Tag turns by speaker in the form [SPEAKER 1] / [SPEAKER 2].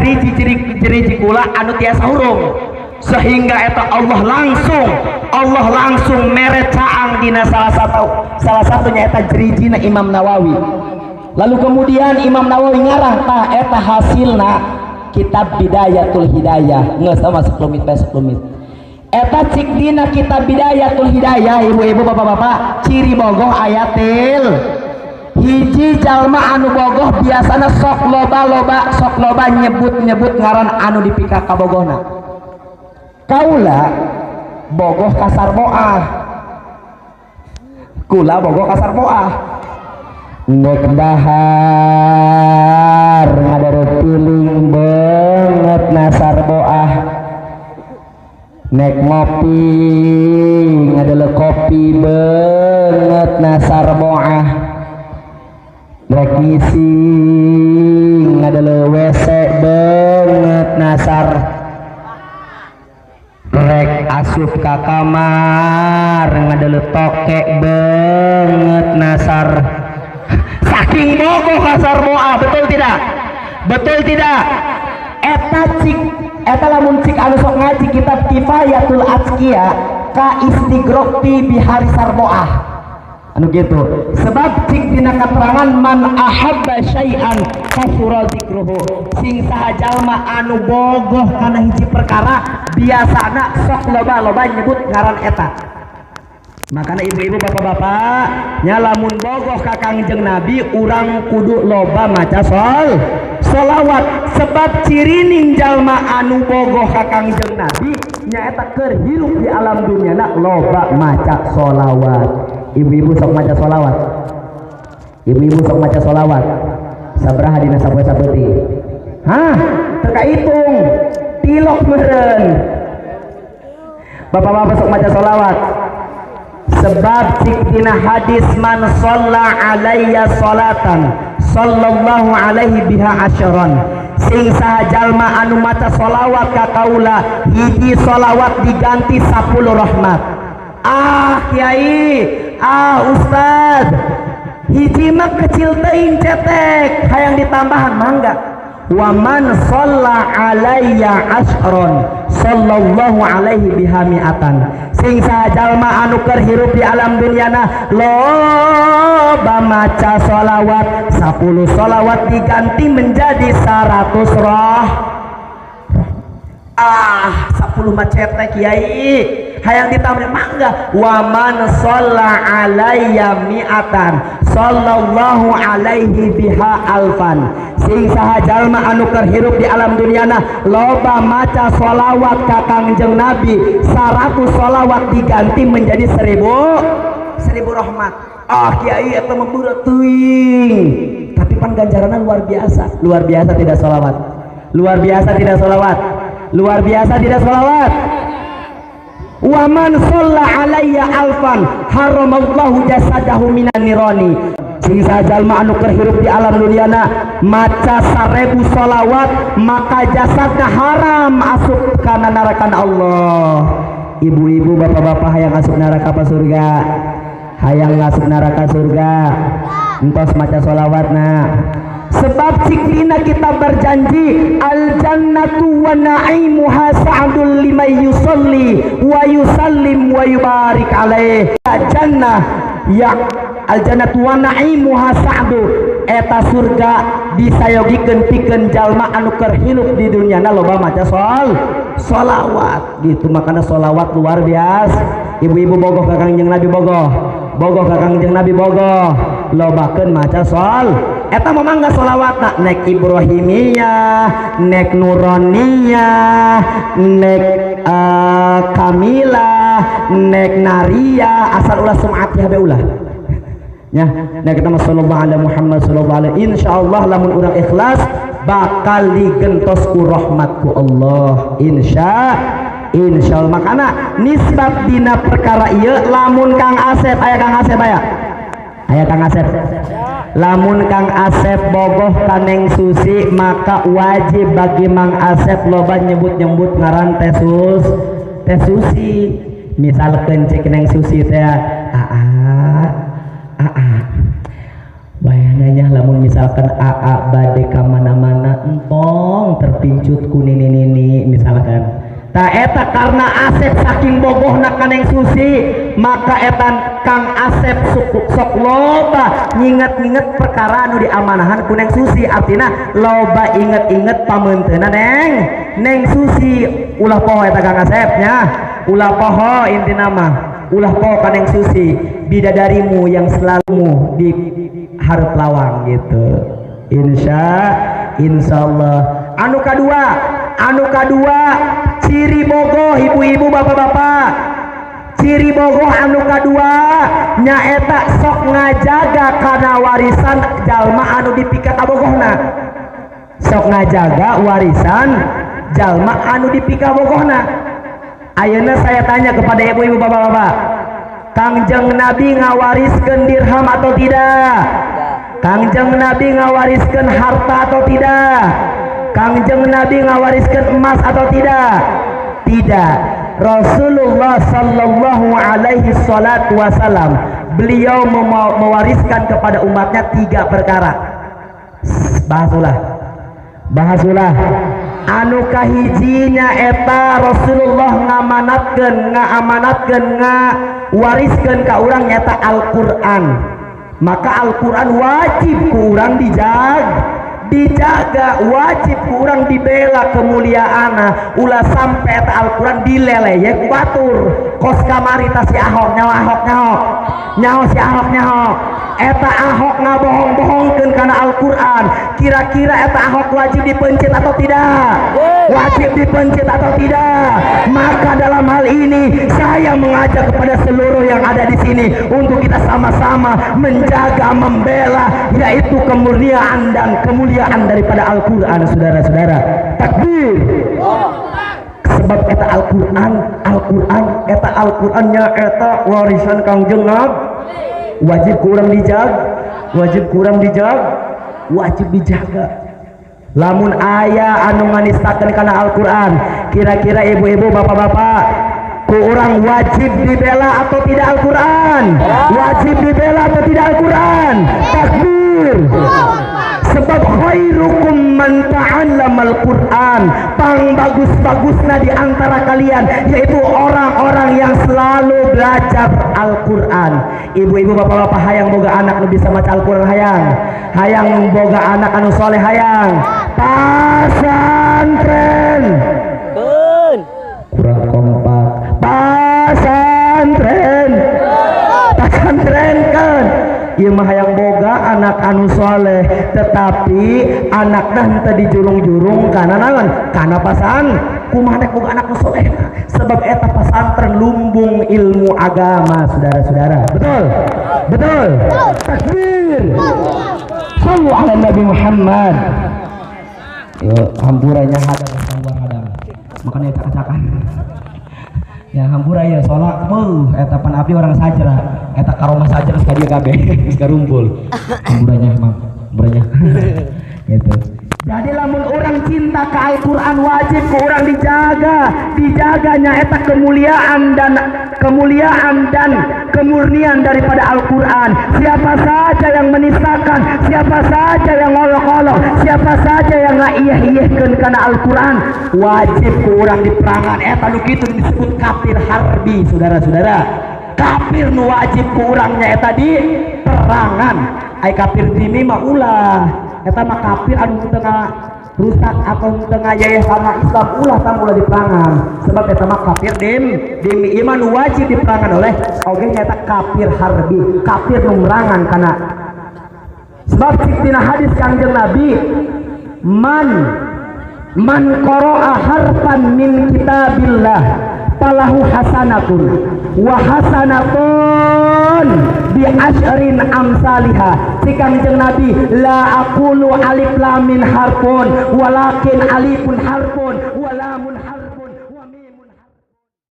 [SPEAKER 1] jeriji jeriji kula anu tiasa hurung sehingga eta Allah langsung mere caang dina salah satunya eta jerijina Imam Nawawi. Lalu kemudian Imam Nawawi ngarang tah eta hasilna kitab Bidayatul Hidayah. Geus sama sekelumit bae sekelumit. Eta cik dina kitab Bidayatul Hidayah, ibu-ibu bapak-bapak, ciri bogoh ayatil hiji jalma anu bogoh biasana sok loba-loba sok loba nyebut-nyebut ngaran anu dipika kabogohna. Kaula bogoh kasarboah, kula bogoh kasarboah, nek dahar ngadaro piling banget nasarboah, nek ngopi ngadelo kopi banget nasarboah, rek ngising ngadelo WC banget nasar, rek asup ka kamar ngadelo tokek banget nasar. Saking bogoh kasarboah, betul tidak? Betul tidak? Eta cik eta lamun cik anu sok ngaji kitab Kifayatul Azkiya ka istigrok fi bihari sarboah anu gitu. Sebab cik dina keterangan man ahabba syai'an kasura zikruhu, sing saha jalma anu bogoh kana hiji perkara biasana sok loba-loba nyebut ngaran eta. Makana ibu-ibu bapak-bapak nya lamun bogoh ka Kangjeng Nabi urang kudu loba maca solawat, sebab cirining jalma anu bogoh ka Kangjeng Nabi nyaeta keur hirup di alam dunia na loba maca solawat. Ibu-ibu sok maca solawat, ibu-ibu sok maca solawat sabaraha dina sapoe sapeuting? Hah, teu kahitung tilok meureun. Bapak-bapak sok maca solawat, sebab cik dina hadis man sholla alayya sholatan sallallahu alaihi biha asyaron, sing saha jalma anu maca solawat ka kaula hiji solawat diganti 10 rahmat. Ah kiai, ah ustad, hiji mah kecil teuing cetek, hayang ditambahan mangga. Wa man sholla alayya asron sallallahu alaihi biha mi'atan, sing saha jalma anu keur hirup di alam dunyana loba maca sholawat 10 sholawat diganti menjadi 100 roh. Ah 10 mah cetek kiai, hayang ditambah mangga. Wa man sholla alayya mi'atan sallallahu alaihi biha alfan, sing saha jalma anu keur hirup di alam dunyana loba maca sholawat ka Kangjeng Nabi 100 sholawat diganti menjadi 1000 rahmat. Ah kiai eta mah berat teuing, tapi pan ganjaranna luar biasa. Luar biasa tidak sholawat? Luar biasa tidak sholawat? Luar biasa tidak sholawat? Wa man sholla alayya alfan haramallahu jasadahu minan nirani, sing saha jalma anu keur hirup di alam dunyana maca 1000 sholawat maka jasadna haram asup kana narakan Allah. Ibu-ibu bapak-bapak hayang asup neraka apa surga? Hayang asup neraka surga? Entos maca sholawatna. Sebab cik dina kita berjanji al jannatu wa na'imuha sa'dul liman yusalli wa yusallim wa yubarik alaih. Jannah ya al jannatu wa na'imuha sa'du, eta surga disayogikeun pikeun jalma anu keur hirup di dunyana loba maca solawat gitu. Makana solawat luar biasa. Ibu-ibu bogoh ka Kangjeng Nabi bogoh, bogoh ka Kangjeng Nabi bogoh, lobakeun maca sol. Eta mah mangga solawatna nek Ibrahimiyah, nek Nuroniyah, nek Kamilah, nek Naria, asal ulah sumatiyah be ulah. Ya, nek kita mah sallallahu alaihi Muhammad sallallahu alaihi, insyaallah lamun urang ikhlas bakal digentos ku rahmat ku Allah, insyaallah. Makana nisbat dina perkara ieu lamun Kang Asep, aya Kang Asep aya? Aya Kang Asep. Lamun Kang Asep bogoh kaneng Susi maka wajib bagi Mang Asep loba nyebut-nyebut ngaran Teh Susi. Misalkan cek neng Susi teh aa aa bayangnya lamun misalkan aa bade ka mana-mana entong terpilih. Kepincut ku nini-nini misalkan. Ta eta karena Asep saking bogohna ka Neng Susi, maka etan Kang Asep sok loba nginget-nginget perkara anu diamanahan ku Neng Susi, artina loba inget-inget pameunteuna Neng Susi. Ulah poho eta Kang Asep nya, ulah poho, intina mah ulah poho ka Neng Susi, bidadarimu yang selalu di hareup lawang gitu. Insyaallah. Anu kadua ciri bogoh, ibu-ibu, bapak-bapak, ciri bogoh anu kadua nyaeta sok ngajaga kana warisan jalma anu dipika kabogohna. Sok ngajaga warisan jalma anu dipika bogohna. Ayeuna saya tanya kepada ibu-ibu, bapak-bapak, Kangjeng Nabi ngawariskeun dirham atau tidak? Kangjeng Nabi ngawariskeun harta atau tidak? Kangjeng Nabi ngawariskeun emas atau tidak? Tidak. Rasulullah sallallahu alaihi salatu wasallam, beliau mewariskan kepada umatnya tiga perkara. Bahasulah, bahasulah. Anu kahijinya eta Rasulullah ngamanatkeun, ngaamanatkeun, ngawariskeun ka urang nyata Al-Qur'an. Maka Al-Qur'an wajib ku urang dijaga, wajib ku urang dibela kemuliaan. Ulah sampai eta Al-Qur'an dileleyek ku batur. Kos kamari ta si Ahok nyaho, Ahok nyaho, nyaho si Ahok nyaho. Eta Ahok ngabohong-bohongkeun kana Al-Qur'an. Kira-kira eta Ahok wajib dipencet atau tidak? Wajib dipencet atau tidak? Maka dalam hal ini saya mengajak kepada seluruh yang ada di sini untuk kita sama-sama menjaga, membela, yaitu kemurnian dan kemuliaan daripada Al-Qur'an, saudara-saudara. Takbir. Sebab eta Al-Qur'an, Al-Qur'an eta Al-Qur'annya eta warisan Kangjeng Nabi, wajib kurang dijaga, wajib kurang dijaga, wajib dijaga. Lamun aya anu nganistakeun kana Al-Qur'an, kira-kira ibu-ibu, bapak-bapak, ku urang wajib dibela atau tidak Al-Qur'an? Wajib dibela atau tidak Al-Qur'an? Takbir. Sebab khairukum man ta'allamal Qur'an, pang bagus-bagusna di antara kalian yaitu orang-orang yang selalu belajar Al-Qur'an. Ibu-ibu, bapak-bapak, hayang boga anak nu bisa maca Al-Qur'an? Hayang, hayang boga anak anu soleh? Hayang pasantren. Kurang kompak. Pasantren, pasantren kan. Ieu mah hayang boga anak anu soleh, tetapi anakna henteu dijurung-jurung kana naon? Kana pasan. Kumaha rek boga anak nu soleh? Sebab eta pasantren lumbung ilmu agama, saudara-saudara. Betul, betul. Takbir. Sallu ala Nabi Muhammad. Yo, hampurannya hadang, sabar hadang, makanya cak-cakan ya, hampura ya. Soalnya beuh eta pan abdi orang sajra, eta karomah sajra sekali kabeh geus karumpul. Hampuranya mang, hampuranya gitu. Jadi lamun orang cinta ke Al-Quran, wajib ke orang dijaga, dijaganya eta kemuliaan dan kemurnian daripada Al-Quran. Siapa saja yang menistakan, siapa saja yang ngolok-ngolok, siapa saja yang ngaiyeh-iyehkeun kana Al-Quran, wajib ku urang diperangan. Eta nu kitu disebut kafir harbi, saudara-saudara. Kafir nu wajib ku urang nya eta di perangan. Ai kafir dimi mah ulah, eta mah kafir anu teu rusak atau teu ngayeh sama Islam, ulah tam, ulah diperangan, sebab eta mah kafir dim dimi. Iman wajib diperangan oleh oge nyata kafir harbi, kafir nu merangan kana. Sebab cik tina hadis Kangjeng Nabi, man man qara'a harfan min kitabillah falahu hasanatun wa hasanatun bi asyrin amsalihah. Si Kangjeng Nabi, la aqulu alif lam mim harfun, walakin alifun harfun wa lamun harfun.